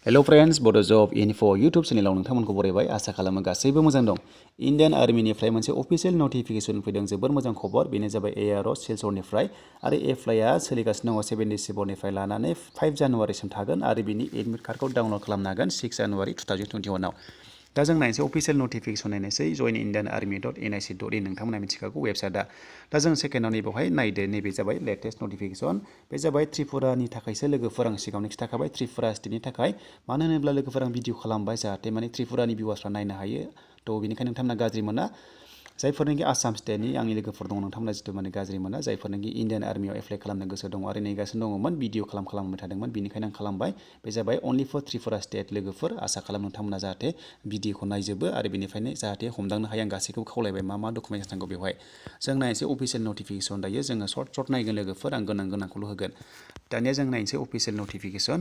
Hello friends बड' जब info YouTube चेनेलाव नोंथांमोनखौ बरायबाय आसा खालामो गासैबो मोजां दं। इन्डियान आर्मिनिफ्राय मोनसे अफिसियेल नटिफिकेसन फैदों जोबोर मोजां खबर बेनो जाबाय ARO सिलचरनिफ्राय आरो एप्लाइआ सोलिगासिनो दङ 7 डिसेम्बरनिफ्राय लानानै 5 जानुवारिसिम थागोन आरो बिनि एडमिट कार्डखौ डाउनलड खालामनो हागोन 6 जानुवारि 2021 आव। दा जों नायनोसै अफिसियेल नटिफिकेसन नायनोसै joinindianarmy.nic.in नोंथांमोना मिथिखागौ वेबसाइटआ। दा जों सेकेन्डआव नैबेवहाय नायदो नैबे जाबाय लेटेस्ट नटिफिकेसन बे जाबाय त्रिपुरानि थाखायसो लोगोफोर आं सिगाङावनो खिथाखाबाय त्रिपुरा स्टेटनि थाखाय मानो होनोब्ला लोगोफोर आं भिडिअ खालामबाय जाहाथे माने त्रिपुरानि भिउवार्सफ्रा नायनो हायो थ' बेनिखायनो नोंथांमोना गाज्रि मोना जायफोरनाखि आसाम स्टेटनि आंनि लोगोफोर दङ नोंथांमोना जिथु माने गाज्रि मोना जायफोरनाखि इन्डियान आर्मियाव एप्लाइ खालामनो गोसो दङ आरो नेगासिनो दङमोन भिडिअ खालामबाय थादोंमोन बेनिखायनो आं खालामबाय बे जाबाय अनलि फर त्रिपुरा स्टेट लोगोफोर आसा खालाम नोंथांमोना जाहाथे भिडिअखौ नायजोबो आरो बेनिफ्रायनो जाहाथे हमदांनो हायो आं गासैखौबो खावलायबाय मा डकुमेन्टस नांगौ बेवहाय जों नायनोसै अफिसियेल नटिफिकेसन दायो जोङो सर्ट नायगोन लोगोफोर आं गोनांखौल' होगोन दानिया जों नायनोसै अफिसियेल नटिफिकेसन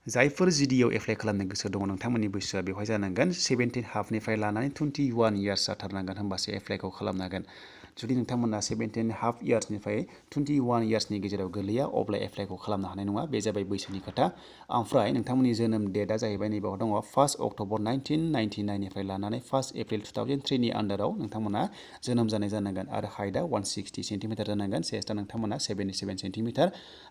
जायफोर जिडिआव एप्लाइ खालामनो गोसो दङ नोंथांमोननि बैसोआ बेवहाय जानांगोन 17 हाफनिफ्राय लानानै 21 इयार्स जाथारनांगोन होमबासो एप्लाइखौ खालामनो हागोन जुदि नोंथांमोना 17 हाफ इयार्सनिफ्राय 21 इयार्सनि गेजेराव गोलैया अब्ला एप्लाइखौ खालामनो हानाय नङा बे जाबाय बैसोनि खोथा ओमफ्राय नोंथांमोननि जोनोम डेटआ जाहैबाय नैबेयाव दङ 1 अक्ट'बर 1999 निफ्राय लानानै 1 एप्रिल 2003 नि आन्डाराव नोंथांमोना जोनोम जानाय जानांगोन आरो हाइटआ 160 सेन्टिमिटार जानांगोन चेस्टआ नोंथांमोना 77 सेन्टिमिटार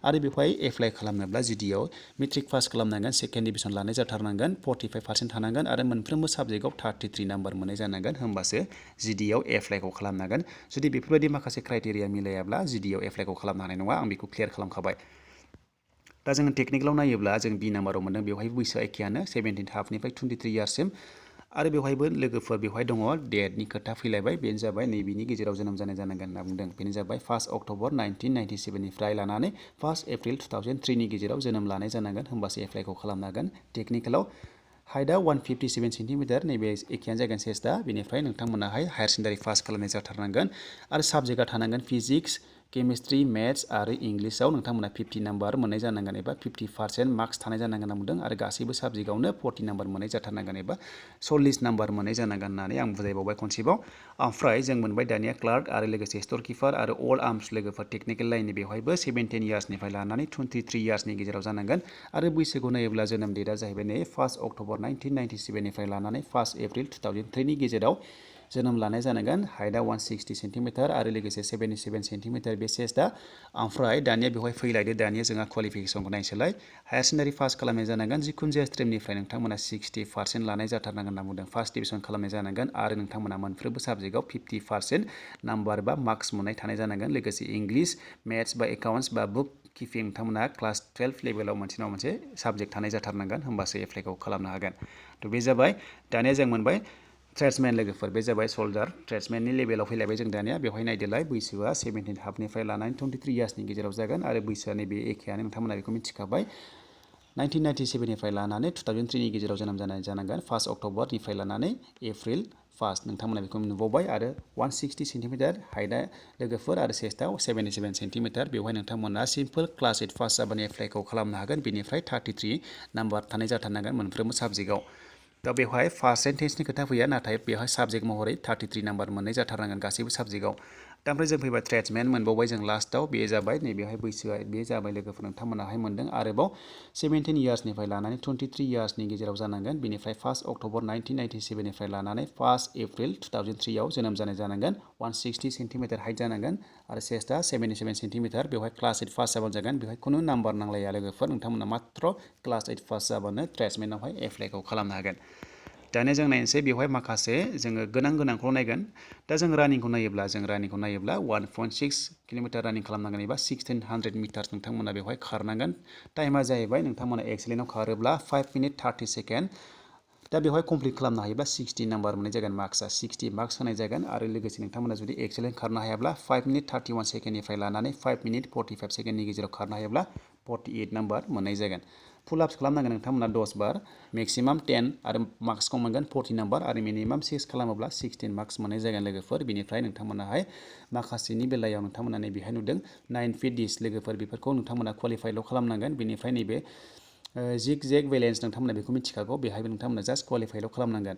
आरो बेवहाय एप्लाइ खालामनोब्ला जिडिआव मेट्रिक पास खालामनांगोन सेकेन्ड डिभिजन लानाय जाथारनांगोन 45% थानांगोन आरो मोनफ्रोमबो साबजेक्टआव 33 नाम्बार मोननाय जानांगोन होमबासो जिडिआव एप्लाइखौ खालामनो हागोन जुदि बेफोरबायदि माखासे क्राइटेरिया मिलायाब्ला जिडिआव एप्लाइखौ खालामनो हानाय नङा आं बेखौ क्लियार खालामखाबाय दा जोङो टेकनिकेलाव नायोब्ला जों बि नाम्बाराव मोनदों बेवहाय बैसोआ एखेयानो 17 हाफनिफ्राय 23 इयार्ससिम आरो बेवहायबो लोगोफोर बेवहाय दङ डेटनि खोथा फैलायबाय बेनो जाबाय नैबेनि गेजेराव जोनोम जानाय जानांगोन होनना बुंदों बेनो जाबाय 1 अक्ट'बर 1997 निफ्राय लानानै 1 एप्रिल 2003 नि गेजेराव जोनोम लानाय जानांगोन होमबासो एप्लाइखौ खालामनो हागोन टेकनिकेलाव हाइटआ 157 सेन्टिमिटार नैबे एखेयानो जागोन चेस्टआ बेनिफ्राय नोंथांमोनाहाय हायार सेकेन्डारि पास खालामनाय जाथारनांगोन आरो साबजेक्टआ थानांगोन फिजिक्स केमिस्ट्रि मेथ्स आरो इंलिसाव नोंथांमोना 50 नाम्बार मोननाय जानांगोन एबा 50% मार्क्स थानाय जानांगोन होनना बुंदों आरो गासैबो साबजेक्टआवनो 40 नाम्बार मोननाय जाथारनांगोन एबा 40 नाम्बार मोननाय जानांगोन होननानै आं बुजायबावबाय खनसेबाव ओमफ्राय जों मोनबाय दानिया क्लार्क आरो लोगोसे स्ट'र किपार आरो अल आर्म्स लोगोफोर टेकनिकेल लाइननि बेवहायबो 17 इयार्सनिफ्राय लानानै 23 इयार्सनि गेजेराव जानांगोन आरो बैसोखौ नायोब्ला जोनोम डेटआ जाहैबाय नै 1 अक्ट'बर 1997 निफ्राय लानानै 1 एप्रिल 2003 नि गेजेराव जोनोम लानाय जानांगोन हाइटआ 160 सेन्टिमिटार आरो लोगोसे 77 सेन्टिमिटार बे चेस्टआ ओमफ्राय दानिया बेवहाय फैलायदो दानिया जोंहा क्वालिफिकेसनखौ नायसैलाय हायार सेकेन्डारि पास खालामनाय जानांगोन जिखुनु जाया स्ट्रिमनिफ्राय नोंथांमोना 60% लानाय जाथारनांगोन होनना बुंदों फार्स्ट डिभिजन खालामनाय जानांगोन आरो नोंथांमोना मोनफ्रोमबो साबजेक्टआव 50% नाम्बार बा मार्क्स मोननाय थानाय जानांगोन लोगोसे इंलिश मेथ्स बा एकाउन्ट्स बा बुक किपिं नोंथांमोना क्लास 12 लेभेलाव मोनसे नङा मोनसे साबजेक्ट थानाय जाथारनांगोन होमबासो एप्लाइखौ खालामनो हागोन थ' बे जाबाय दानिया जों मोनबाय ट्रेड्समेन लोगोफोर बे जाबाय सल्जार ट्रेड्समेननि लेभेलाव फैलायबाय जों दानिया बेवहाय नायदोलाय बैसोआ 17 हाफनिफ्राय लानानै 23 इयार्सनि गेजेराव जागोन आरो बैसोआ नैबे एखेयानो नोंथांमोना बेखौ मिथिखाबाय 1997 निफ्राय लानानै 2003 नि गेजेराव जोनोम जानाय जानांगोन 1 अक्ट'बरनिफ्राय लानानै एप्रिल 1 नोंथांमोना बेखौ नुबावबाय आरो 160 सेन्टिमिटार हाइटआ लोगोफोर आरो चेस्टआव 77 सेन्टिमिटार बेवहाय नोंथांमोना सिम्पल क्लास 8 पास जाबानो एप्लाइखौ खालामनो हागोन बेनिफ्राय 33 नाम्बार थानाय जाथारनांगोन मोनफ्रोमबो साबजेक्टआव दा बेवहाय पार्सेन्टेजनि खोथा फैया नाथाय बेवहाय साबजेक्ट महरै 33 नाम्बार मोननाय जाथारनांगोन गासैबो साबजेक्टआव दा ओमफ्राय जों फैबाय ट्रेड्समेन मोनबावबाय जों लास्टआव बे जाबाय नैबेहाय बैसोआ बे जाबाय लोगोफोर नोंथांमोनाहाय मोनदों आरोबाव 17 इयार्सनिफ्राय लानानै 23 इयार्सनि गेजेराव जानांगोन बेनिफ्राय 1 अक्ट'बर 1997 निफ्राय लानानै 1 एप्रिल 2003 आव जोनोम जानाय जानांगोन 160 सेन्टिमिटार हाइट जानांगोन आरो चेस्टआ 77 सेन्टिमिटार बेवहाय क्लास 8 पास जाबानो जागोन बेवहाय खुनु नाम्बार नांलाया लोगोफोर नोंथांमोना मात्र क्लास 8 पास जाबानो ट्रेड्समेनावहाय एप्लाइखौ खालामनो हागोन दानिया जों नायनोसै बेवहाय माखासे जोङो गोनांखौल' नायगोन दा जों रानिंखौ नायोब्ला 1.6 किल'मिटार रानिं खालामनांगोन एबा 1600 मिटार्स नोंथांमोना बेवहाय खारनांगोन टाइमा जाहैबाय नोंथांमोना एक्सेलेन्टआव खारोब्ला 5 मिनिट 30 सेकेन्ड दा बेवहाय कमप्लिट खालामनो हायोब्ला 60 नाम्बार मोननाय जागोन मार्क्सआ 60 मार्क्स होनाय जागोन आरो लोगोसे नोंथांमोना जुदि एक्सेलेन्ट खारनो हायाब्ला 5 मिनिट 31 सेकेन्डनिफ्राय लानानै 5 मिनिट 45 सेकेन्डनि गेजेराव खारनो हायोब्ला 48 नाम्बार मोननाय जागोन फुल आप्स खालामनांगोन नोंथांमोना 10 बार मेक्सिमाम 10 आरो मार्क्सखौ मोनगोन 40 नाम्बार आरो मिनिमाम 6 खालामोब्ला 16 मार्क्स मोननाय जागोन लोगोफोर बेनिफ्राय नोंथांमोनाहाय माखासेनि बेलायाव नोंथांमोना नैबेहाय नुदों 9 फिट डिस लोगोफोर बेफोरखौ नोंथांमोना क्वालिफाइल' खालामनांगोन बेनिफ्राय नैबे जिग जेग बेलेन्स नोंथांमोना बेखौ मिथिखागौ बेहायबो नोंथांमोना जास्ट क्वालिफाइल' खालामनांगोन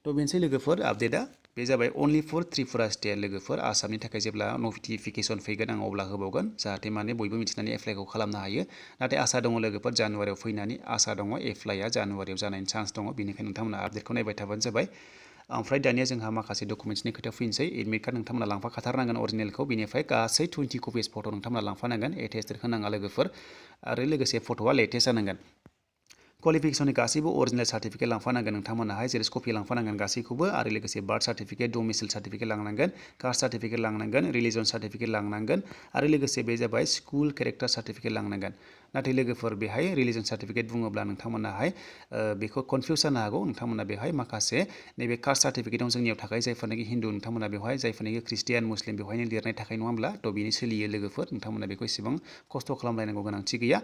थ' बेनोसै लोगोफोर आपडेटआ बे जाबाय अनलि फर त्रिपुरा स्टेट लोगोफोर आसामनि थाखाय जेब्ला नटिफिकेसन फैगोन आं अब्ला होबावगोन जाहाथे माने बयबो मिथिनानै एप्लाइखौ खालामनो हायो नाथाय आसा दङ लोगोफोर जानुवारियाव फैनानै आसा दङ एप्लाइआ जानुवारियाव जानायनि चान्स दङ बेनिखायनो नोंथांमोना आपडेटखौ नायबाय थाबानो जाबाय ओमफ्राय दानिया जोंहा माखासे डकुमेन्ट्सनि खोथायाव फैनोसै एडमिट कार्ड नोंथांमोना लांफाखाथारनांगोन अरिजिनेलखौ बेनिफ्राय गासै 20 कपिस फट' नोंथांमोना लांफानांगोन एटेस्टेड होनाङा लोगोफोर आरो लोगोसे फट'आ लेटेस्ट जानांगोन क्वालिफिकेसननि गासैबो अरिजिनेल सार्टिफिकेट लांफानांगोन नोंथांमोनाहाय जेरेक्स कपि लांफानांगोन गासैखौबो आरो लोगोसे बार्थ सार्टिफिकेट डमिसाइल सार्टिफिकेट लांनांगोन कास्ट सार्टिफिकेट लांनांगोन रिलिजन सार्टिफिकेट लांनांगोन आरो लोगोसे बे जाबाय स्कुल केरेक्टार सार्टिफिकेट लांनांगोन नाथाय लोगोफोर बेहाय रिलिजन सार्टिफिकेट बुङोब्ला नोंथांमोनाहाय बेखौ कनफिउस जानो हागौ नोंथांमोना बेहाय माखासे नैबे कास्ट सार्टिफिकेटआव जोंनियाव थाखाय जायफोरनाखि हिन्दु नोंथांमोना बेवहाय जायफोरनाखि ख्रिस्टियान मुस्लिम बेवहायनो लिरनाय थाखाय नङा होमब्ला थ' बेनि सोलियो लोगोफोर नोंथांमोना बेखौ एसेबां खस्थ' खालामलायनांगौ गोनांथि गैया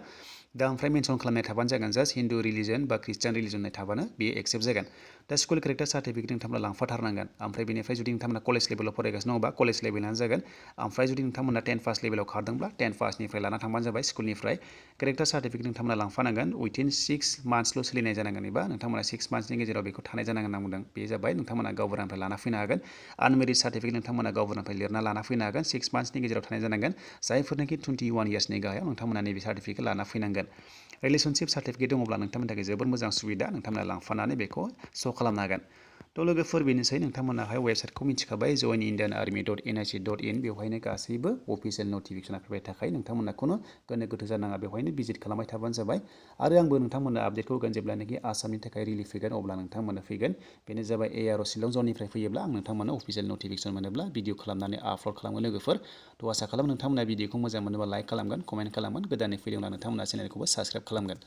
दा ओमफ्राय मेनसन खालामनाय थाबानो जागोन जास्ट हिन्दु रिलिजन बा ख्रिस्टियान रिलिजन थाबानो बेयो एक्सेप्ट जागोन दा स्कुल केरेक्टार सार्टिफिकेट नोंथांमोना लांफाथारनांगोन ओमफ्राय बेनिफ्राय जुदि नोंथांमोना कलेज लेभेलाव फरायगासिनो दङबा कलेज लेभेलानो जागोन ओमफ्राय जुदि नोंथांमोना 10 पास लेभेलाव खारदोंब्ला 10 पासनिफ्राय लाना थांबानो जाबाय स्कुलनिफ्राय केरेक्टार सार्टिफिकेट नोंथांमोना लांफानांगोन उइथिन 6 मान्थसल' सोलिनाय जानांगोन एबा नोंथांमोना 6 मान्थसनि गेजेराव बेखौ थानाय जानांगोन होनना बुंदों बे जाबाय नोंथांमोना गावबुरानिफ्राय लाना फैनो हागोन आनमेरिड सार्टिफिकेट नोंथांमोना गावबुरानिफ्राय लिरना लाना फैनो हागोन 6 मान्थसनि गेजेराव थानाय जानांगोन जायफोरनाखि 21 इयार्सनि गाहायाव नोंथांमोना नैबे सार्टिफिकेट लाना फैनांगोन रिलेसनशिप सार्टिफिकेट दङब्ला नोंथांमोननि थाखाय जोबोर मोजां सुबिदा नोंथांमोना लांफानानै बेखौ श' खालामनो हागोन थ' लोगोफोर बेनोसै नोंथांमोनाहाय वेबसाइटखौ मिथिखाबाय जइन इण्डियान आर्मि .nic.in बेवहायनो गासैबो अफिसियेल नटिफिकेसना फैबाय थाखाय नोंथांमोना खुनु गोनो गोथो जानाङा बेवहायनो भिजिट खालामबाय थाबानो जाबाय आरो आंबो नोंथांमोननो आपडेटखौ होगोन जेब्लानाखि आसामनि थाखाय रिलिफ फैगोन अब्ला नोंथांमोननो फैगोन बेनो जाबाय ARO शिलं जननिफ्राय फैयोब्ला आं नोंथांमोननो अफिसियेल नटिफिकेसन मोनोब्ला भिडिअ खालामनानै आपल'ड खालामो लोगोफोर थ' आसा खालामो नोंथांमोना भिडिअखौ मोजां मोनोबा लाइक खालामगोन कमेन्ट खालामगोन गोदानै फैदोंब्ला नोंथांमोना चेनेलखौबो साबस्क्राइब खालामगोन